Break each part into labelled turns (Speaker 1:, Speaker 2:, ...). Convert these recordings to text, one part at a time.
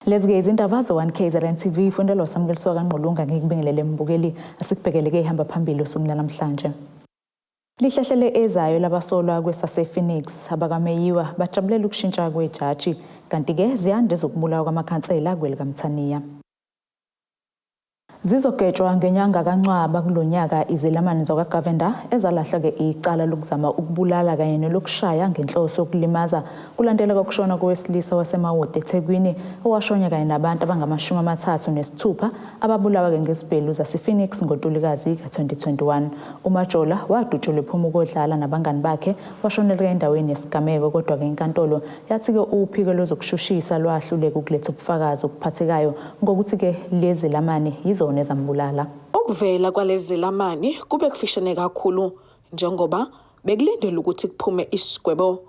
Speaker 1: Lezi-ke izindaba ze-1 KZN TV ifundelwa uSamukeliswa kaNgqulunga. Ngikubingelele mbukeli, asikubhekele-ke ihamba phambili osukwini lanamhlanje. Lihlehlele ezayo labasolwa kwesase-Phoenix, abakaMeyiwa bajabulela ukushintsha kwejaji, kanti-ke ziyanda ezokubulawa kwamakhansela kwelikaMthaniya. Zizogetshwa ngenyanga kaNcwaba kulo nyaka izelamani zakwaGovender ezalahlwa-ke icala lokuzama ukubulala kanye nelokushaya ngenhloso yokulimaza kulandela kokushona kowesilisa waseMawoti eThekwini owashonya kanye nabantu abangama-36 ababulawa-ke ngezibhelu zasePhoenix ngoNtulikazi ka-2021. UMajola wadutshulwa ephuma ukodlala nabangani bakhe washonela endaweni yesigameko, kodwa-ke inkantolo yathi-ke uphiko lwezokushushisa lwahluleka ukuletha ubufakazi obuphathekayo ngokuthi-ke lezi zelamani yizona ezambulala.
Speaker 2: Ukuvela kwalezi zelamani kube kufishane kakhulu njengoba bekulindelwe ukuthi kuphume isigwebo.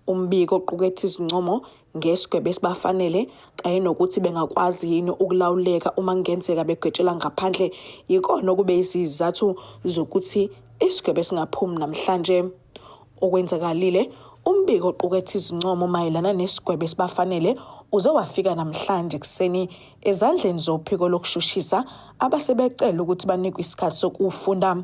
Speaker 2: Umbiko oqukethe izincomo ngesigwebo esibafanele kanye nokuthi bengakwazi yini ukulawuleka uma kungenzeka begwetshelwa ngaphandle yikona okube izizathu zokuthi isigwebo singaphumi namhlanje. Okwenzakalile, umbiko oqukethe izincomo mayelana nesigwebo esibafanele uze wafika namhlanje ekuseni ezandleni zophiko lokushushisa abasebecela ukuthi banikwe isikhathi sokuwufunda.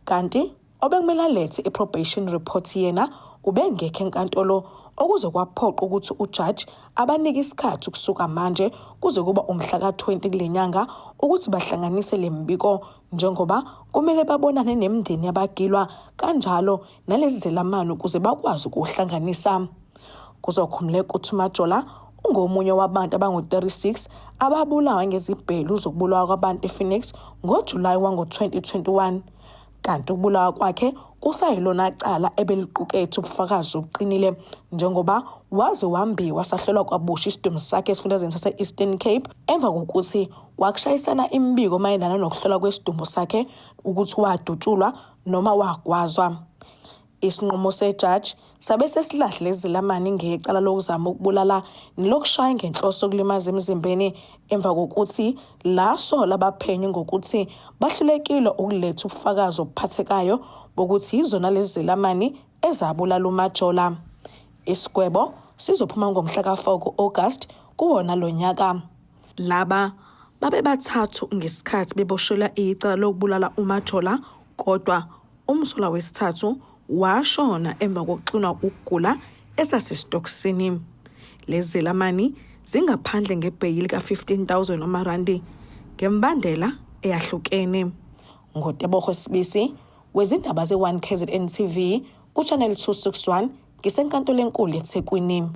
Speaker 2: Kanti obekumele alethe i-probation report yena ubengekho enkantolo okuze kwaphoqa ukuthi ujaji abanike isikhathi ukusuka manje kuze kuba umhla ka-20 kule nyanga ukuthi bahlanganise le mibiko njengoba kumele babonane nemindeni yabagilwa kanjalo nalezi zelamani ukuze bakwazi ukuwuhlanganisa. Kuzokhumbuleka ukuthi uMajola ungomunye wabantu abangu-36 ababulawa ngezibhelu zokubulawa kwabantu ePhoenix ngoJulayi wango-2021. Kanti ukubulawa kwakhe kusayilona cala ebeliqukethe ubufakazi obuqinile njengoba waze wambiwa sahlelwa kwabusha isidumbu sakhe esifundazweni sase-Eastern Cape emva kokuthi kwakushayisana imibiko mayelana nokuhlolwa kwesidumbu sakhe ukuthi wadutshulwa noma wagwazwa. Isinqumo sejaji sabe sesilahle izelamani ngecala lokuzama ukubulala nelokushaya ngenhloso yokulimaza emzimbeni emva kokuthi lasola abaphenyi ngokuthi bahlulekile ukuletha ubufakazi obuphathekayo bokuthi yizona lezi zelamani ezabulala uMajola. Isigwebo sizophuma ngomhla ka-4 ku-August kuwona lo nyaka. Laba babebathathu ngesikhathi beboshelwa icala lokubulala uMajola kodwa umsolwa wesithathu washona emva kokuxinwa ukugula esasesitokisini. Lezi zelamani zingaphandle ngebheyili ka-15 000 wamarandi ngembandela eyahlukene. NgoTebogo Sibisi wezindaba ze-1 KZN TV ku-Channel 261 ngisenkantolo enkulu eThekwini.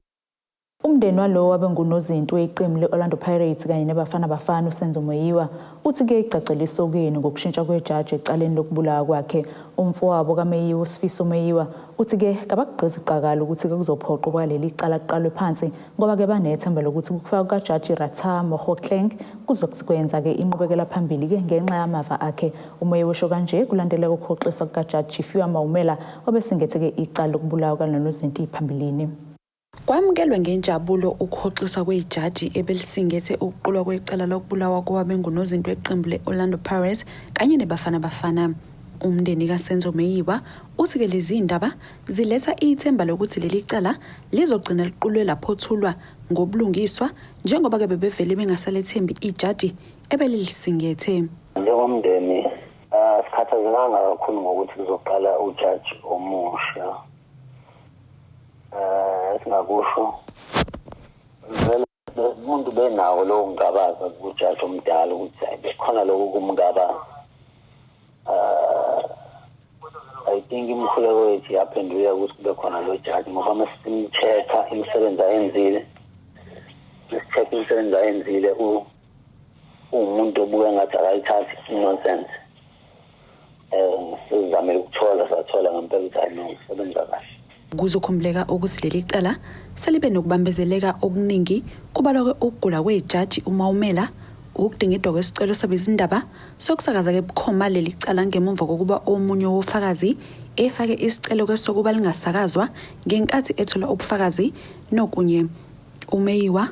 Speaker 1: Umndeni walowo wabe ngunozinti weqembu le-Orlando Pirates kanye neBafana Bafana uSenzo Meyiwa uthi kuyayicacela esokeni ngokushintsha kwejaji ecaleni lokubulawa kwakhe. Umfowabo kaMeyiwa uSifiso Meyiwa uthi-ke kabakugqizi qakala ukuthi-ke kuzophoqa ukuba leli cala kuqalwe phansi ngoba-ke banethemba lokuthi ukufaka kukajaji Ratha Mokgoatlheng kuzokwenza-ke inqubekela phambili-ke ngenxa yamava akhe. UMeyiwa usho kanje kulandela ukuhoxiswa kukajaji Tshifhiwa Maumela obesingethe-ke icala lokubulawa kanonozinti phambilini.
Speaker 3: Kwamukelwe ngenjabulo ukuhoxiswa kwejaji ebelisingethe ukuqulwa kwecala lokubulawa kowabengunozinti weqembu le-Orlando Pirates kanye neBafana Bafana. Umndeni kaSenzo Meyiwa uthi-ke lezi ndaba ziletha ithemba lokuthi leli cala lizogcina liqulwe laphothulwa ngobulungiswa njengoba-ke bebevele bengasalethembi ijaji ebelilisingethe.
Speaker 4: Njengomndeni asikhathazekanga kakhulu ngokuthi kuzoqala ujaji omusha. Esingakusho vele umuntu benawo lowo kungabaza kujaji omdala ukuthi hayi bekhona lokho kumngabaza. I think imikhuleko yethu yaphenduleka ukuthi kube khona lo jaji ngoba masicheck-a imisebenzi ayenzile, masicheck-a imisebenzi ayenzile, uwumuntu obuke ngathi akayithathi i-nonsense. Sizamile ukuthola, sathola ngempela ukuthi hayi no, usebenza kahle.
Speaker 3: Kuzokhumbuleka ukuthi leli cala selibe nokubambezeleka okuningi kubalwa ukugula kwejaji uMaumela, ukudingidwa kwesicelo sabezindaba sokusakaza-ke bukhoma leli cala ngemuva kokuba omunye wofakazi efake isicelo sokuba lingasakazwa ngenkathi ethola ubufakazi nokunye. UMeyiwa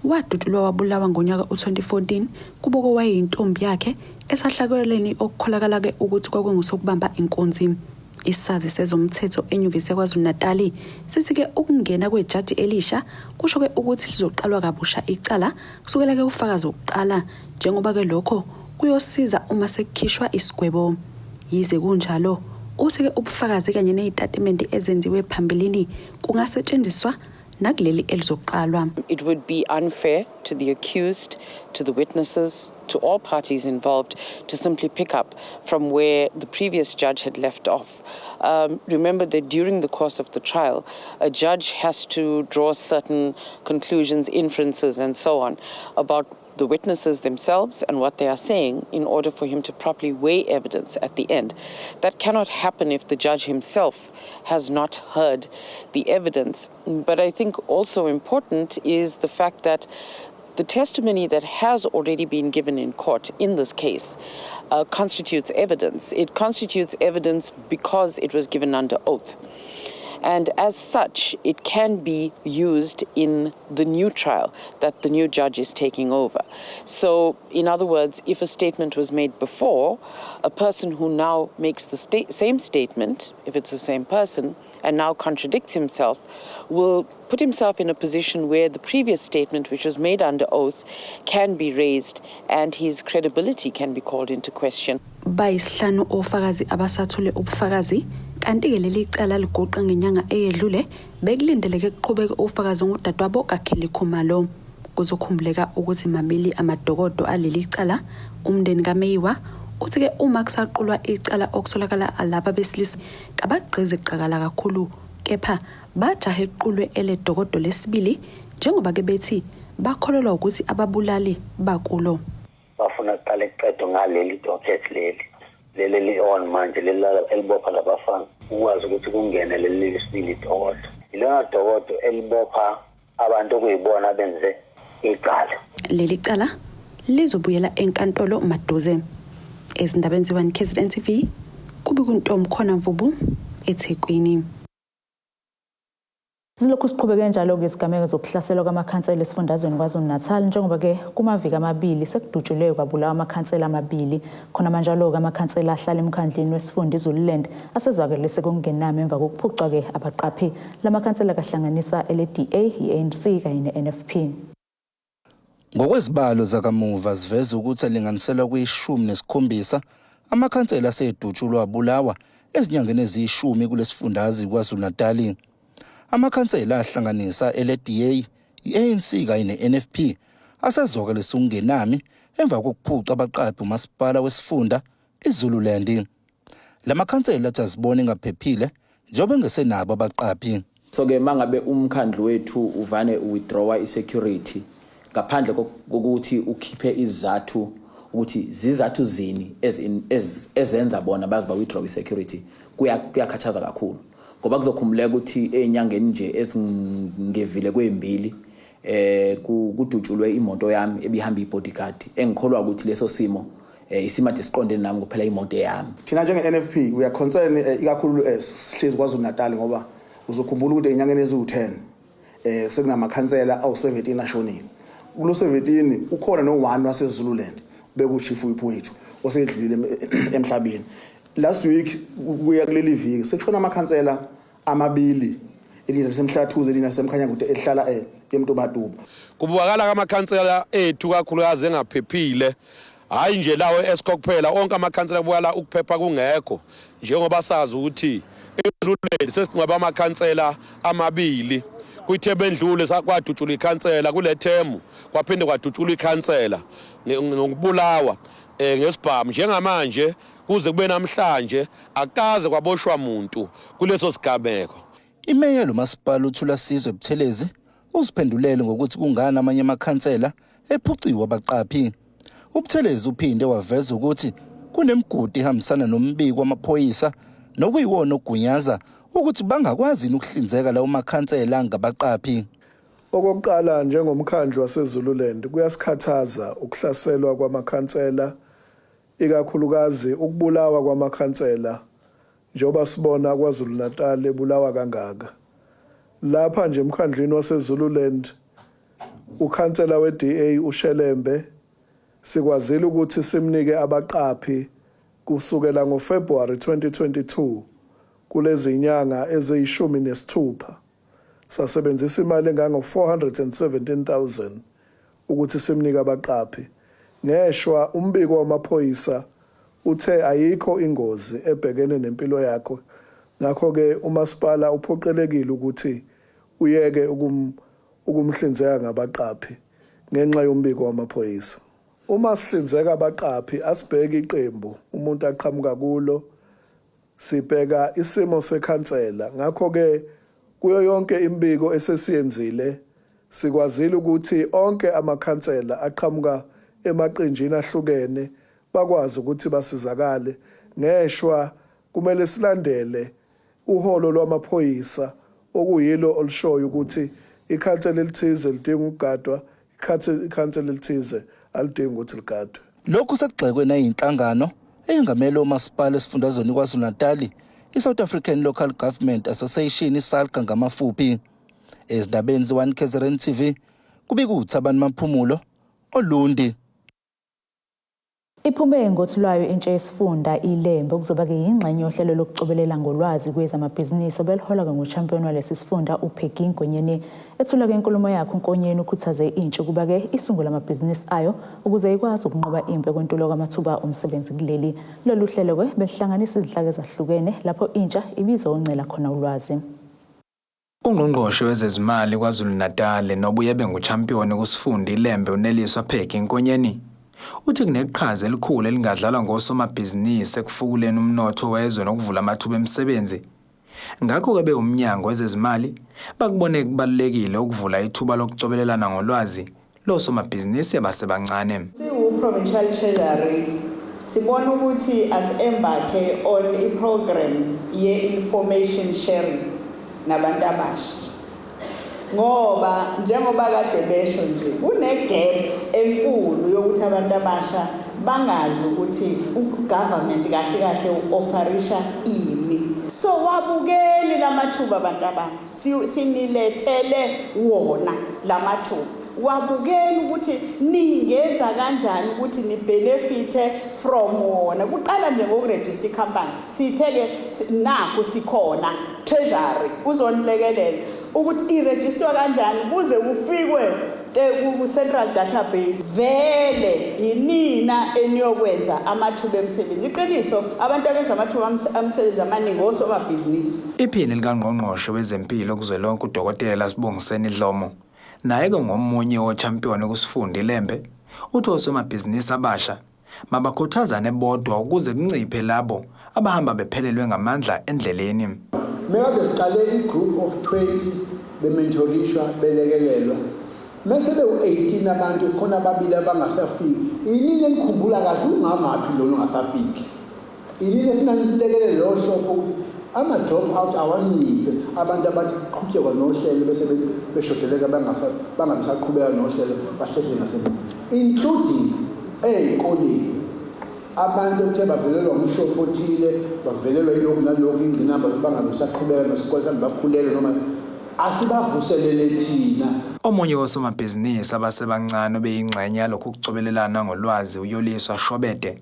Speaker 3: wadutshulwa wabulawa ngonyaka u-2014 kubo kowayeyintombi yakhe esahlakelweni okukholakala-ke ukuthi kwakungusokubamba inkunzi. Isazi sezomthetho eNyuvesi yaKwaZulu-Natali sithi-ke ukungena kwejaji elisha kusho-ke ukuthi lizoqalwa kabusha icala kusukela-ke ufakazi wokuqala njengoba-ke lokho kuyosiza uma sekukhishwa isigwebo. Yize kunjalo, uthi-ke ubufakazi kanye nezitatimende ezenziwe phambilini kungasetshenziswa nakuleli elizoqalwa.
Speaker 5: It would be unfair to the accused, to the witnesses, to all parties involved to simply pick up from where the previous judge had left off. Remember that during the course of the trial, a judge has to draw certain conclusions, inferences, and so on about the witnesses themselves and what they are saying in order for him to properly weigh evidence at the end. That cannot happen if the judge himself has not heard the evidence. But I think also important is the fact that the testimony that has already been given in court in this case constitutes evidence. It constitutes evidence because it was given under oath. And as such, it can be used in the new trial that the new judge is taking over. So, in other words, if a statement was made before, a person who now makes the same statement, if it's the same person, and now contradicts himself, will put himself in a position where the previous statement, which was made under oath, can be raised and his credibility can be called into question.
Speaker 3: Bayisihlanu ofakazi abasathule ubufakazi, kanti-ke leli cala liguqa ngenyanga eyedlule bekulindeleke kuqhubeke ufakazi ngudadewabo kaKelly Khumalo. Kuzokhumbuleka ukuthi mabili amadokodo aleli cala. Umndeni kaMeyiwa uthi-ke uma kusaqulwa icala okusolakala laba besilisa kabagqize qakala kakhulu, kepha bajahe kuqulwe eledokodo lesibili njengoba-ke bethi bakholelwa ukuthi ababulali bakulo.
Speaker 4: Bafuna kuqale kuqedwe ngaleli docket leli li-on manje, leli elibopha labafana, ukwazi ukuthi kungene leli lesibili idokodo. Ilona dokodo elibopha abantu okuyibona benze icala.
Speaker 3: Leli cala lizobuyela enkantolo maduze. Ezindabeni ze-1 KZN TV, kube kuntombi khona Mvubu, eThekwini.
Speaker 1: Zilokhu siqhubeke njalo-ke izigameko zokuhlaselwa kwamakhansela esifundazweni KwaZulu-Natal, njengoba-ke kumaviki amabili sekudutshulwe kwabulawa amakhansela amabili. Khona manjalo-ke amakhansela ahlala emkhandlwini wesifunda iZululand asezwakalise kokungenami emva kokuphucwa-ke abaqaphi. La makhansela kahlanganisa ele-DA, i-ANC kanye ne-NFP.
Speaker 6: Ngokwezibalo zakamuva ziveza ukuthi alinganiselwa kwi-17 amakhansela asedutshulwa abulawa ezinyangeni eziyishumi kulesifundazwe KwaZulu-Natal. Amakhansela ahlanganisa ele-DA, i-ANC kanye ne-NFP asezwakalisa ukungenami emva kokuphuca abaqaphi umasipala wesifunda iZululand. Lamakhansela athi azibona engaphephile njengoba engesenabo abaqaphi.
Speaker 7: So ke mangabe umkhandlu wethu uvane withdrawa i-security ngaphandle kokuthi ukhiphe izathu ukuthi zizathu zini ezenza bona bazi ba withdraw i-security, kuyakhathaza kakhulu, ngoba kuzokhumbuleka ukuthi ey'nyangeni nje ezingevile kwey'mbili kudutshulwe imoto yami ebihamba i-bodyguard, engikholwa ukuthi leso simo isimade siqondene nami kuphela imoto yami.
Speaker 8: Thina njenge-NFP we are concerned, ikakhulu sihlezi KwaZulu Natal, ngoba uzokhumbula ukuthi enyangeni eziwu-10 sekunamakhansela awu-17 ashonile. Kulo 17 ukhona no-1 waseZululand, beku-chief whip wethu oseyedlulile emhlabeni. Last week kuya kuleli viki sekushona amakhansela amabili, elinye laseMhlathuze, elinye laseMkhanyakude, ehlala eMtubatuba.
Speaker 9: Kubukakala amakhansela ethu kakhulukazi engaphephile, hayi nje lawo eSCOC kuphela, onke amakhansela kubukala ukuphepha kungekho, njengoba sazi ukuthi eZululand sesingcwaba amakhansela amabili kwithemu endlule, kwadutshulwa ikhansela kule themu, kwaphinde kwadutshulwa ikhansela ngokubulawa ngesibhamu. Njengamanje kuze kube namhlanje akaze kwaboshwa muntu kuleso sigameko.
Speaker 6: Imeya lomasipala uThulasizwe Buthelezi uziphendulele ngokuthi kungani amanye amakhansela ephuciwe abaqaphi. UButhelezi uphinde waveza ukuthi kunemigodi ehambisana nombiko wamaphoyisa nokuyiwona ogunyaza ukuthi bangakwazi ukuhlinzeka lawo makhansela ngabaqaphi.
Speaker 10: Okokuqala, njengomkhandlu waseZululand kuyasikhathaza ukuhlaselwa kwamakhansela, ikakhulukazi ukubulawa kwamakhansela, njengoba sibona KwaZulu Natal ebulawa kangaka. Lapha nje emkhandlwini waseZululand, ukhansela we-DA uShelembe sikwazile ukuthi simnike abaqaphi kusukela ngoFebruary 2022. Kulezinyanga eziyishumi nesithupha sasebenzisa imali engango-417,000 ukuthi simnike abaqaphi. Ngeshwa umbiko wamaphoyisa uthe ayikho ingozi ebhekene nempilo yakhe ngakho-ke umasipala uphoqelekile ukuthi uyeke ukum, ukumhlinzeka ngabaqaphi ngenxa yombiko wamaphoyisa. Uma sihlinzeka abaqaphi asibheki iqembu umuntu aqhamuka kulo Sibheka isimo sekhansela ngakho-ke kuyo yonke imibiko esesiyenzile sikwazile ukuthi onke amakhansela aqhamuka emaqenjini ahlukene bakwazi ukuthi basizakale. Ngeshwa kumele silandele uholo lwamaphoyisa okuyilo olushoyo ukuthi ikhansela elithize lidinga ukugadwa, ikhansela elithize alidingi ukuthi ligadwe.
Speaker 6: Lokhu sekugxekwe nayinhlangano eyengamele omasipala esifundazweni KwaZulu-Natali, i-South African Local Government Association, iSALGA ngamafuphi. Ezindabeni ze-1 KZN TV, kubika uThabani Maphumulo, Olundi.
Speaker 1: Iphume ngothi lwayo intsha yesifunda iLembe okuzoba-ke yingxenye yohlelo lokucobelela ngolwazi kwezamabhizinisi obeliholwa-ke nguchampion walesi sifunda uPeggy Nkonyeni. Ethula-ke inkulumo yakhe uNkonyeni ukhuthaze intsha ukuba-ke isungule amabhizinisi ayo ukuze ikwazi ukunqoba impi yokwentulwa kwamathuba omsebenzi kuleli. Lolu hlelo-ke belihlanganisa izinhlaka ezahlukene lapho intsha ibizoncela khona ulwazi.
Speaker 11: Ungqongqoshe wezezimali KwaZulu-Natal nobuye ebe nguchampiyoni kusifunda iLembe uNeliswa Peggy Nkonyeni uthi kuneqhaza elikhulu elingadlalwa ngosomabhizinisi ekufukuleni umnotho wezwe nokuvula amathuba emisebenzi. Ngakho-ke bewumnyango wezezimali bakubone kubalulekile ukuvula ithuba lokucobelelana ngolwazi losomabhizinisi abasebancane.
Speaker 12: Siwu-Provincial Treasury sibona ukuthi asi-embarke on i-program ye-information sharing nabantu abasha ngoba njengoba kade besho nje kune-gap enkulu yokuthi abantu abasha bangazi ukuthi ugovernment kahle kahle u-offerisha ini. So wabukeni lamathuba abantu abami, sinilethele wona lamathuba. Wabukeni ukuthi ningenza kanjani ukuthi nibenefithe from wona. Kuqala nje ngokurejista ikhampani, sithe-ke nakhu sikhona Treasury uzonilekelela ukuthi irejistwa kanjani kuze kufikwe ku-central database. Vele yinina eniyokwenza amathuba emisebenzi. Iqiniso, abantu abenza amathuba emisebenzi amaningi osomabhizinisi.
Speaker 11: Iphini likaNgqongqoshe wezeMpilo kuzwelonke uDokotela Sibongiseni Dhlomo naye-ke ngomunye wochampion kusifunda iLembe, uthi osomabhizinisi abasha mabakhuthazane bodwa ukuze kunciphe labo abahamba bephelelwe ngamandla endleleni.
Speaker 13: Mekade siqale i-group of 20 bementorishwa belekelelwa mese bewu-18 abantu khona ababili abangasafiki inini enikhumbula kahle ungamaphi lona ungasafiki Inini efuna nilekelele lowo shopho ukuthi ama-drop out awanciphe abantu abathi kuqhutshekwa nohlelo bese beshodeleka bangabe saqhubeka nohlelo bahlehle ngasemuva including ey'koleni abantu okuthe bavelelwa umshopho othile bavelelwa yilokhu nalokhu ingqinamba bangabe saqhubeka nesikole mhlawumbe bakhulelwe noma asibavuselele thina.
Speaker 11: Omunye wosomabhizinisi abasebancane obeyingxenye yalokhu kucobelelana ngolwazi uYoliswa Shobede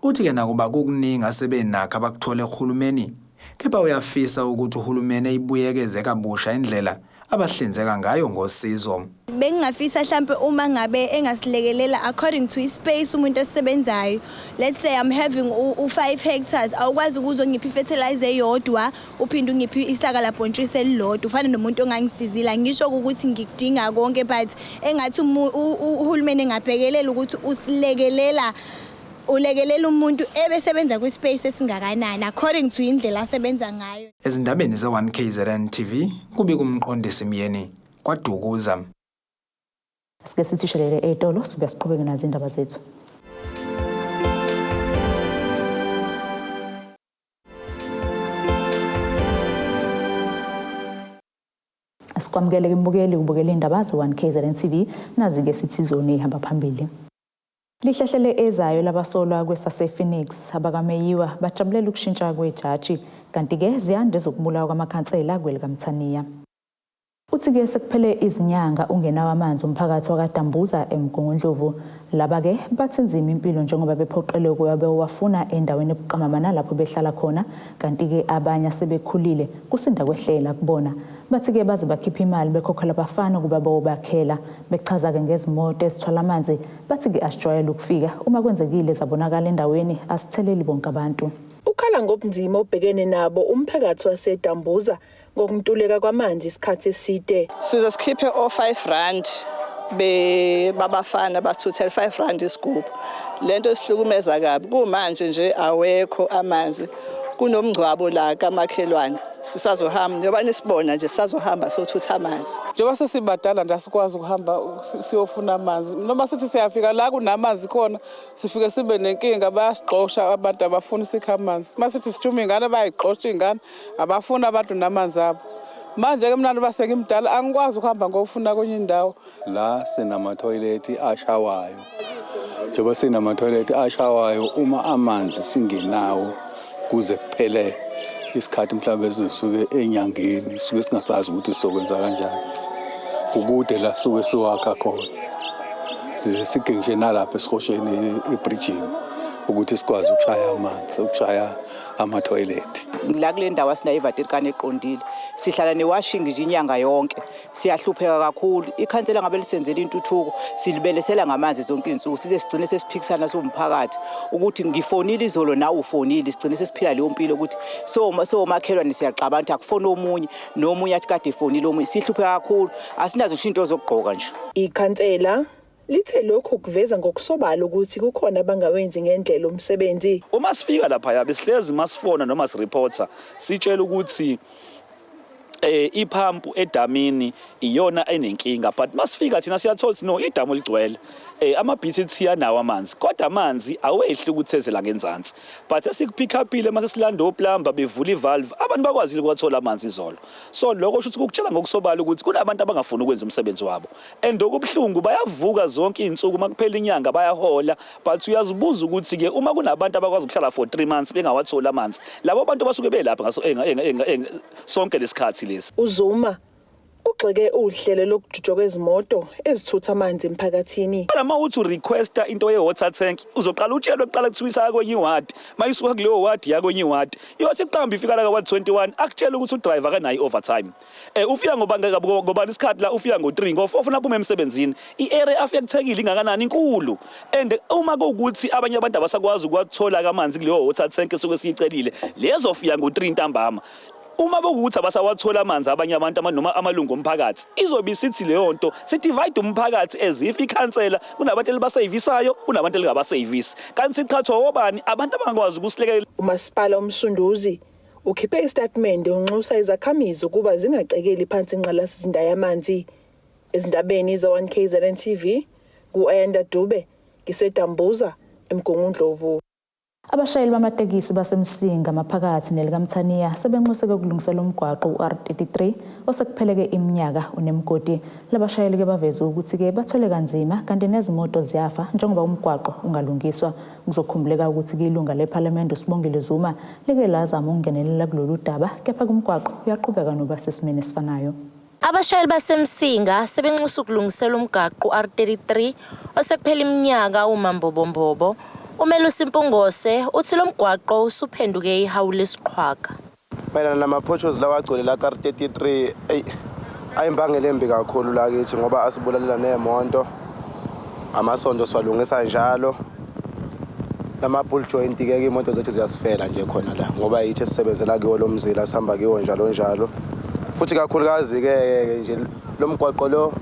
Speaker 11: Uthi-ke nakuba kukuningi asebenakho abakuthole kuhulumeni, kepha uyafisa ukuthi uhulumeni eyibuyekeze kabusha indlela abahlinzeka ngayo ngosizo.
Speaker 14: Bengingafisa hlampe uma ngabe engasilekelela according to ispace umuntu esisebenzayo. Let's say I'm having u-5 hectares, awukwazi ukuzongipha i-fertilizer eyodwa uphinde ungiphe isaka labhontshisi elilodwa ufana nomuntu ongangisizile. Angisho ukuthi ngikudinga konke but engathi uhulumeni engabhekelela ukuthi usilekelela ulekelela umuntu ebesebenza kwispace esingakanani according to indlela asebenza ngayo.
Speaker 11: Ezindabeni ze-1 KZN TV kubika uMqondisi Myeni kwaDukuza.
Speaker 1: Sike sithi shelele ey'tolo sibuya siqhubeke nazo indaba zethu. Sikwamukele ke mbukeli ubukela indaba ze-1 KZN TV nazi-ke sithi zone ihamba phambili. Lihlehlele ezayo labasolwa kwesasePhoenix abakaMeyiwa bajabulela ukushintsha kwejaji kanti-ke ziyanda ezokubulawa kwamakhansela kwelikaMthaniya. Uthi-ke sekuphele izinyanga ungenawo amanzi umphakathi wakaDambuza eMgungundlovu. Laba-ke bathi nzima impilo njengoba bephoqelwe ukuba bewafuna endaweni ebuqamama nalapho behlala khona, kanti-ke abanye asebekhulile kusinda kwehlela kubona. Bathi-ke baze bakhipha imali bekhokhela abafana ukuba bayobakhela. Bechaza-ke ngezimoto ezithwala amanzi, bathi-ke asijwayele ukufika uma kwenzekile zabonakala endaweni asitheleli bonke abantu.
Speaker 15: Ukhala ngobunzima obhekene nabo umphakathi waseDambuza ngokuntuleka kwamanzi isikhathi eside.
Speaker 12: Size sikhiphe o-5 rand be babafana basithuthela 5 rand isigubhu. Lento isihlukumeza kabi. Kumanje nje awekho amanzi. Kunomngcwabo la kamakhelwane. Sisazohamba njengoba nisibona nje sisazohamba sothutha amanzi.
Speaker 16: Njengoba sesibadala nje asikwazi ukuhamba siyofuna amanzi. Noma sithi siyafika la kunamanzi khona sifike sibe nenkinga bayasigxosha abantu abafuni sikha amanzi. Uma sithi sithuma ingane bayayigxosha ingane. Abafuni abantu namanzi abo. Manje-ke mina noba sengimdala angikwazi ukuhamba ngofuna kwenye indawo.
Speaker 17: La sinamathoyilethi ashawayo. Njengoba sinamathoyilethi ashawayo uma amanzi singenawo kuze kuphele isikhathi mhlawumbe esisuke enyangeni sisuke singasazi ukuthi sizokwenza kanjani. Kukude la suke siwakha khona. Size sigenje nalapha esihosheni ebridgini ukuthi sikwazi ukushaya amanzi, ukushaya amathoyilethi.
Speaker 18: La kule ndawo asinayo ivatirikani eqondile, sihlala newashing nje inyanga yonke, siyahlupheka kakhulu. Ikhansela ngabe lisenzela intuthuko, silibelesela ngamanzi zonke iy'nsuku, size sigcine sesiphikisana siwumphakathi ukuthi ngifonile izolo nawe ufonile, sigcine sesiphila leyo mpilo ukuthi sowomakhelwane siyaxabana ukuthi akufoni omunye nomunye athi kade efonile omunye, sihlupheka kakhulu, asinazo ngisho into zokugqoka nje.
Speaker 15: Ikhansela Lithe lokhu kuveza ngokusobala ukuthi kukhona abangawenzi ngendlela umsebenzi.
Speaker 19: Uma sifika laphaya besihlezi masifona noma sireporter sitshela ukuthi eh iphampu edamini iyona enenkinga but masifika thina siyathola ukuthi no idamu ligcwele eh ama BTT anawo amanzi kodwa amanzi awehli ukuthezela ngenzansi but esikupick upile mase silanda oplumber bevula ivalve abantu bakwazile ukwathola amanzi izolo so lokho kusho ukuthi kukutshela ngokusobala ukuthi kunabantu abangafuni ukwenza umsebenzi wabo And okubuhlungu bayavuka zonke izinsuku uma kuphela inyanga bayahola but uyazibuza ukuthi ke uma kunabantu abakwazi ukuhlala for 3 months bengawatholi amanzi labo bantu basuke belapha ngaso sonke lesikhathi lesi.
Speaker 15: UZuma ugxeke uhlelo lokujutshwa kwezimoto ezithutha amanzi emphakathini.
Speaker 19: Kodwa uma uthi urequesta into ye-water tank uzoqala utshelwe kuqala kuthiwa isaya kwenye iwadi uma isuka kuleyo wadi ya kwenye iwadi iyothi iqamba ifika la ka-ward 21 akutshele ukuthi udriver akanayo i-overtime. Eh ufika ngoba ngobani isikhathi la ufika ngo3 ngo4 ufuna kuphume emsebenzini. I-area afike kuthekile ingakanani inkulu. And uma kuwukuthi abanye abantu abasakwazi ukwathola amanzi kuleyo water tank esuke siyicelile lezo fika ngo3 ntambama. Uma bekuwukuthi abasawathola amanzi abanye abantu noma amalungu omphakathi izobe isithi leyo nto sidivide umphakathi as if ikhansela kunabantu elibaseyivisayo kunabantu elingabaseyivisi kanti siqhathwa obani abantu abangakwazi ukusilekelela.
Speaker 15: Umasipala uMsunduzi Ukhiphe isitatimende unxusa izakhamizi ukuba zingacekeli phansi ingqalasizinda yamanzi. Ezindabeni ze-1 KZN TV, ngu-Ayanda Dube, ngiseDambuza, eMgungundlovu.
Speaker 1: Abashayeli bamatekisi baseMsinga maphakathi nelikaMthaniya sebenxuseke ukulungisela umgwaqo u-R33 osekupheleke iminyaka unemigodi. Labashayeli-ke baveze ukuthi-ke bathwele kanzima kanti nezimoto ziyafa njengoba umgwaqo ungalungiswa. Kuzokhumbuleka ukuthi ilunga lePhalamende uSibongile Zuma like lazama ukungenelela kulolu daba kepha kumgwaqo uyaqhubeka noba sesimeni esifanayo.
Speaker 20: Abashayeli baseMsinga sebenxusa ukulungisela umgaqo u-R33 osekuphela iminyaka umambobombobo. UMelusi Mpungose uthi lo mgwaqo usuphenduke ihawu lesiqhwaga.
Speaker 21: Mayelana nama-potholes lawa agcwele la kar-33 eyi ayimbangela embi kakhulu la kithi ngoba asibulalela ney'moto amasondo siwalungisa njalo lama-bull joint-ke iy'moto zethu ziyasifela nje khona la ngoba yithi esisebenzela kuwo lo mzila sihamba kiwo njalo njalo futhi kakhulukazi-ke nje lo mgwaqo lo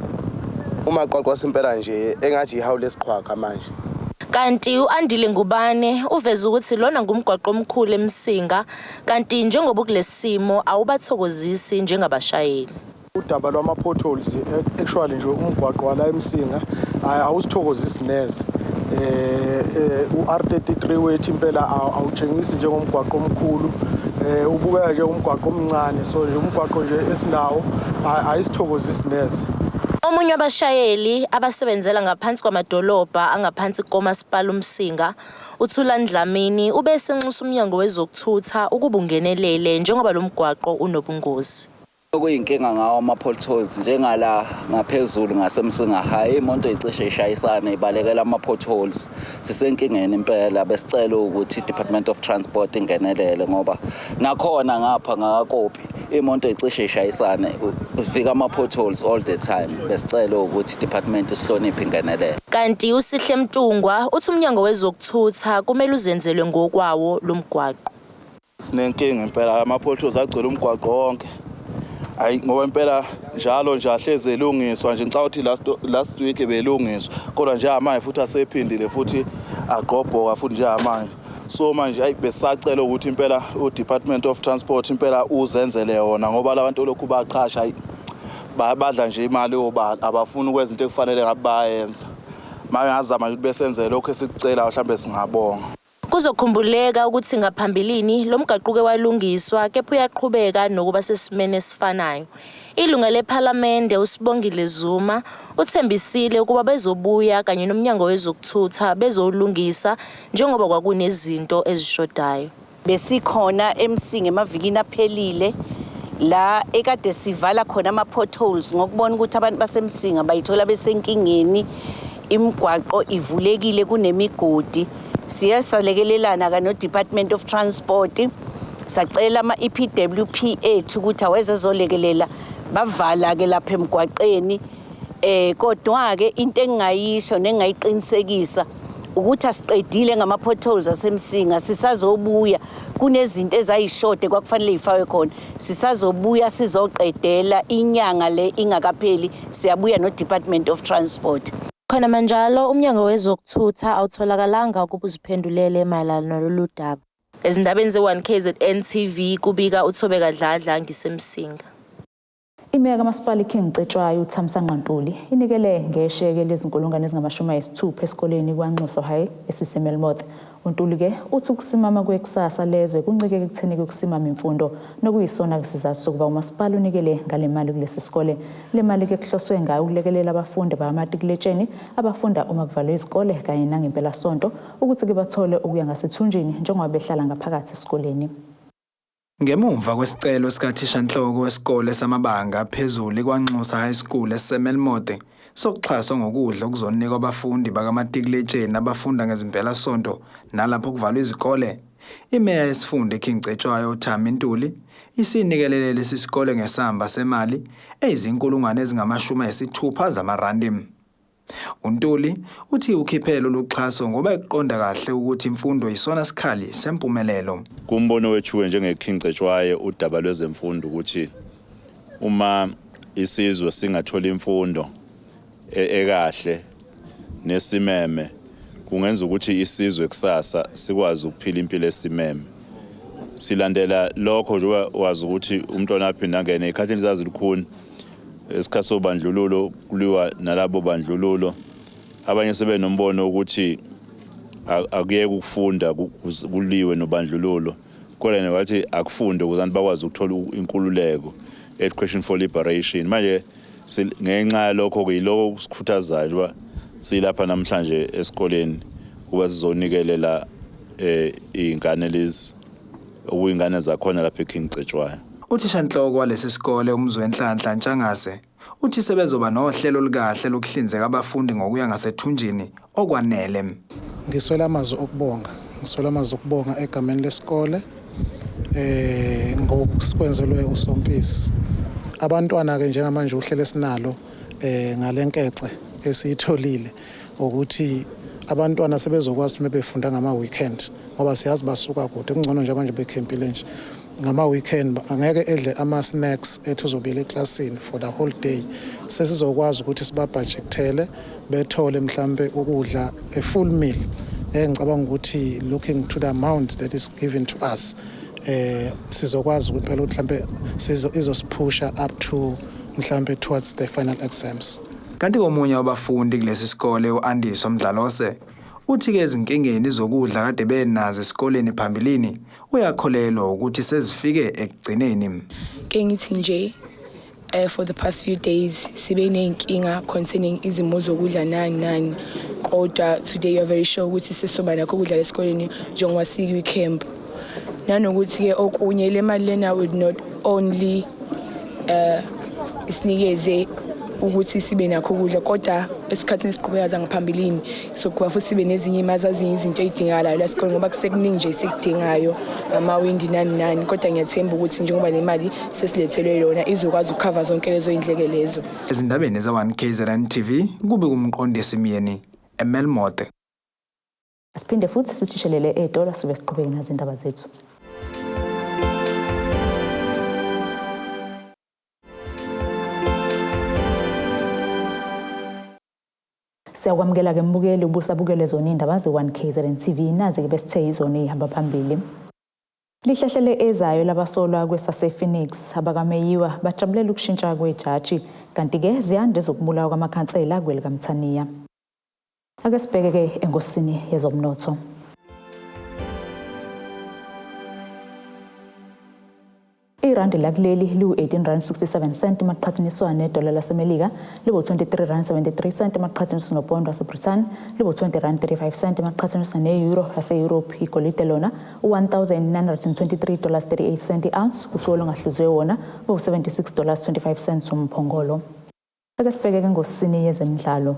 Speaker 21: umaqwaqwa simpela nje engathi ihawu lesiqhwaga manje.
Speaker 20: Kanti u-Andile Ngubane uveze ukuthi lona ngumgwaqo omkhulu eMsinga kanti njengoba ukulesi simo awubathokozisi njengabashayeli.
Speaker 22: Udaba lwama-potholes actually nje umgwaqo wala eMsinga awusithokozisi neze. U-R33 wethu impela awutshengisi njengomgwaqo omkhulu ubukeka njengomgwaqo omncane so nje umgwaqo nje esinawo ayisithokozisi neze.
Speaker 20: Omunye wabashayeli abasebenzela ngaphansi kwamadolobha angaphansi koMasipala uMsinga, uThulani Dlamini, ube esenxusa uMnyango wezokuThutha ukuba ungenelele njengoba lo mgwaqo unobungozi.
Speaker 2: Okuyinkinga ngawo ama-potholes njengala ngaphezulu ngaseMsinga High, imoto icishe ishayisane ibalekela ama-potholes. Sisenkingeni impela, besicela ukuthi i-Department of Transport ingenelele ngoba nakhona ngapha ngakakopi imoto icishe ishayisane zifika ama-potholes all the time. Besicela ukuthi i-department isihloniphe ingenelele.
Speaker 20: Kanti uSihle Mtungwa uthi umnyango wezokuthutha kumele uzenzelwe ngokwawo lo mgwaqo.
Speaker 5: Sinenkinga impela, ama-potholes agcwele umgwaqo wonke. Hayi, ngoba impela njalo nje ahleze elungiswa nje. Ngicabanga ukuthi last week belungiswa, kodwa njengamanje futhi asephindile futhi agqobhoka futhi njengamanje. So manje, hayi, besacela ukuthi impela u-Department of Transport impela uzenzele wona, ngoba labantu lokhu baqasha, hayi, badla nje imali obala, abafuni ukwenza into ekufanele ngabe bayenza. Uma ngazama ukuthi besenzele lokhu esikucelayo, mhlawumbe singabonga.
Speaker 20: Kuzokhumbuleka ukuthi ngaphambilini lo mgwaqo uke walungiswa, kepha uyaqhubeka nokuba sesimeni esifanayo. Ilunga lePhalamende uSibongile Zuma uthembisile ukuba bezobuya kanye nomnyango wezokuthutha bezowulungisa njengoba kwakunezinto ezishodayo.
Speaker 23: Besikhona eMsinga emavikini aphelile la ekade sivala khona ama-potholes ngokubona ukuthi abantu baseMsinga bayithola besenkingeni, imigwaqo ivulekile, kunemigodi. Siye salekelelana ka no-Department of Transport, sacela ama-EPWP ethu ukuthi aweze ezolekelela, bavala-ke lapha emgwaqeni. Kodwa-ke into engingayisho nengingayiqinisekisa ukuthi asiqedile ngama-potholes aseMsinga, sisazobuya. Kunezinto ezayishode kwakufanele yifakwe khona, sisazobuya sizoqedela inyanga le ingakapheli, siyabuya no-Department of Transport.
Speaker 20: Khona manjalo, umnyango wezokuthutha awutholakalanga ukuba uziphendulele mayelana nalolu daba. Ezindabeni ze-1 KZN TV, kubika uThobeka Dladla ngiseMsinga.
Speaker 1: Imeya kaMasipala iKing Cetshwayo uThamsanqa Ntuli inikele ngesheke lezinkulungwane ezingama-60 esikoleni KwaNxuso High esiseMelmoth. UNtuli-ke uthi ukusimama kwekusasa lezwe kuncike ekutheni kusimama imfundo, nokuyisona sizathu sokuba umasipala unikele ngale mali kulesi sikole. Le mali-ke kuhloswe ngayo ukulekelela abafundi bakamatikiletsheni abafunda uma kuvalwe izikole kanye nangempelasonto ukuthi-ke bathole ukuya ngasethunjini njengoba behlala ngaphakathi esikoleni.
Speaker 11: Ngemumva kwesicelo sikathishanhloko wesikole samabanga aphezulu iKwaNxusa High School esiseMelmoth sokuxhaswa ngokudla okuzonikwa abafundi bakamatikuletsheni abafunda ngezimpelasonto nalapho kuvalwe izikole, imeya yesifunda iKing Cetshwayo uThami Ntuli isinikelele lesi sikole ngesamba semali eyizinkulungwane ezingama-60 zamarandi. UNtuli uthi ukhiphe lolu xhaso ngoba ekuqonda kahle ukuthi imfundo isona sikhali sempumelelo.
Speaker 24: Kumbono wethu njenge-King Cetshwayo, udaba lwezemfundo ukuthi uma isizwe singathola imfundo ekahle nesimeme, kungenza ukuthi isizwe kusasa sikwazi ukuphila impilo esimeme. Silandela lokho njengoba wazi ukuthi umntwana aphinda angene ekhathini zazilukhuni esikhathi sobandlululo, kuliwa nalabo bandlululo. Abanye sebenombono ukuthi akuyeke ukufunda kuliwe nobandlululo, kodwa yena wathi akufunde ukuze abantu bakwazi ukuthola inkululeko, education for liberation. Manje ngenxa yalokho ke, yiloko kusikhuthazayo njengoba silapha namhlanje esikoleni kuba sizonikelela izingane lezi okuyingane zakhona lapha eKing Cetshwayo.
Speaker 11: Uthishanhloko walesi sikole uMzwenhlanhla Ntshangase uthi sebezoba nohlelo olukahle lokuhlinzeka abafundi ngokuya ngasethunjini okwanele.
Speaker 25: Ngiswela amazwi okubonga, ngiswela amazwi okubonga egameni lesikole ngokusikwenzelwe uSompisi. Abantwana ke njengamanje uhlelo esinalo ngalenkece esiyitholile ukuthi abantwana sebezokwazi ukuthi befunda ngama weekend, ngoba siyazi basuka kude, kungcono nje manje bekhempile nje ngama weekend, angeke edle ama snacks ethu uzobuyela eklasini for the whole day. Sesizokwazi ukuthi sibabudgetele bethole mhlambe ukudla, a full meal. Engicabanga ukuthi looking to the amount that is given to us, sizokwazi ukuthi phela ukuthi mhlambe izosiphusha up to mhlambe towards the final exams.
Speaker 11: Kanti komunye wabafundi kulesi sikole uAndiso Mdlalose uthi ke ezinkingeni zokudla kade benazo esikoleni phambilini, uyakholelwa ukuthi sezifike ekugcineni.
Speaker 26: Ke ngithi nje for the past few days sibe ney'nkinga concerning izimo zokudla nani nani, kodwa today you are very sure ukuthi sisoba nakho ukudla esikoleni njengoba sikwi-camp. Nanokuthi-ke okunye, le mali lena would not only isinikeze ukuthi sibe nakho ukudla, kodwa esikhathini esiqhubeka zangaphambilini sokuba futhi sibe nezinye imali zazinye izinto ey'dingakalayo la esikoleni, ngoba kusekuningi nje esikudingayo, amawindi nani nani. Kodwa ngiyathemba ukuthi njengoba le mali sesilethelwe yona izokwazi ukukhava zonke lezo y'ndleke lezo.
Speaker 11: Ezindabeni ze-1 KZN TV kube kumqondisi Myeni eMelmoth.
Speaker 1: Siphinde futhi sithishelele ey'tolo sibe siqhubeke nazindaba zethu. Siyakwamukela-ke mbukeli ubusabukele zona iy'ndaba ze-1 KZN TV, nazi-ke besithe yizona ey'hamba phambili. Lihlehlele ezayo labasolwa kwesase-Phoenix, abakameyiwa bajabulela ukushintsha kwejaji, kanti-ke ziyanda ezokubulawa kwamakhansela kwelikaMthaniya. Ake sibheke-ke engosini yezomnotho. Irandi lakuleli liwu-18 rand 67 cent maqhathaniswa nedola laseMelika, liwu-23 rand 73 cent maqhathaniswa nopondo waseBrithani, liwu-20 rand 35 cent maqhathaniswa ne-euro yase-Europe. Igolide lona u-1923 dollars 38 cent i-ounce, kusuke olungahluziwe wona uwu-76 dollars 25 cents umphongolo. Ake sibheke ke ngosini yezemidlalo.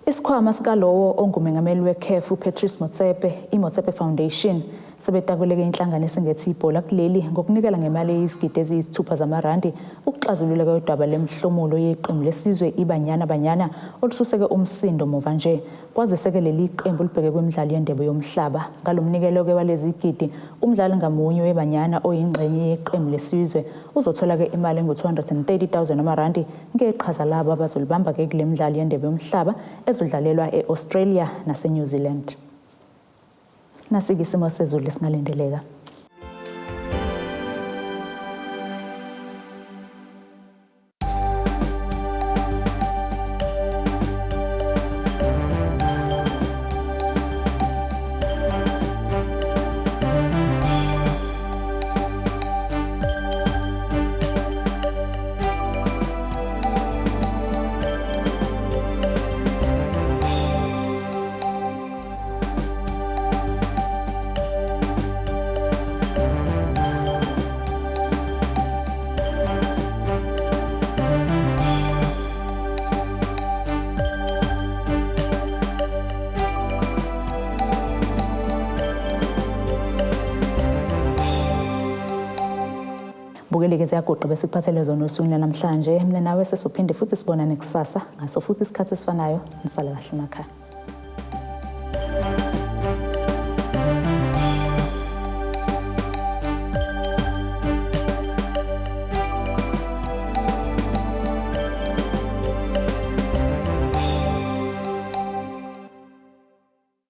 Speaker 1: Isikhwama sikalowo ongumengameli weCAF uPatrice Motsepe, iMotsepe Foundation, sebetakuleke inhlangano esingethi ibhola kuleli ngokunikela ngemali eyizigidi eziyisithupha zamarandi ukuxazulula udaba lemhlomulo yeqembu lesizwe iBanyana Banyana olususeke umsindo muva nje. Kwaziseke leli qembu libheke kwimidlalo yendebe yomhlaba. Ngalomnikelo ke walezi gidi, umdlali ngamunye weBanyana oyingxenye yeqembu lesizwe uzothola ke imali engu-230,000 amarandi ngeqhaza labo abazolibamba ke kule midlalo yendebe yomhlaba ezodlalelwa e-Australia nase-New Zealand. Nasike isimo sezulu esingalindeleka. Bukeleke ziyaguqa besikuphathele zona osukwini namhlanje. Mina nawe sesiphinde futhi sibonane kusasa ngaso futhi isikhathi esifanayo. Nisale kahle emakhaya.